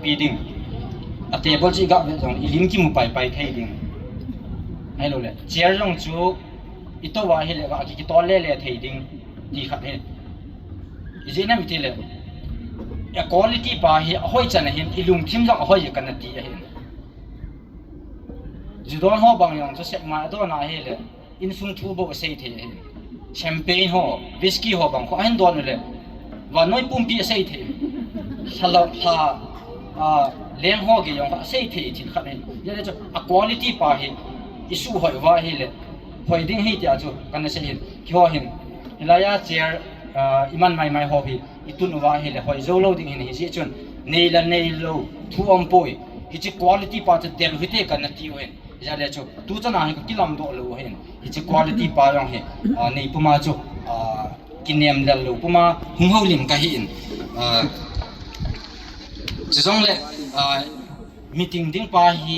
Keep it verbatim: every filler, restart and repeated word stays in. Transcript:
pi ding. A table chu iga vet jong ilim kimu paipai thei ding. Ahilouleh chair jong chu itou va ahileh ga ki, kitol lele thei ding ti khat ahi. Ijeh inem itile, a quality pa hi ahoi chan ahin, ilungthim jong ahoi e kana ti ahin. Ju don ho bang jong chu sekmai adon ahile, insung thu bou asei thei ahin. Champagne ho, whisky ho bang khu ahin don uleh, vannoi pumpi asei thei. Lha lou, lha, a, leng ho gei jong khu asei thei thil khat ahin. Hijeh chun a quality pa hi isuhoi uva ahile, hoi ding ahi tia chu kana sei ahin. Keiho hin, hilaiya chair, a, iman maimai ho hi itun uva ahile hoi joulou ding ahin, hijeh chun nei le neilou thu aumpoi. Hiche quality pa chu del u hite kana tiu ahin. Hijeh le chu tuchana hi kakilamdoh lou ahin. Hiche quality pa jong hi, a, nei puma chu, a, kinem lel lou puma hung houlim kahin. A, chujongle, a, meeting ding pa hi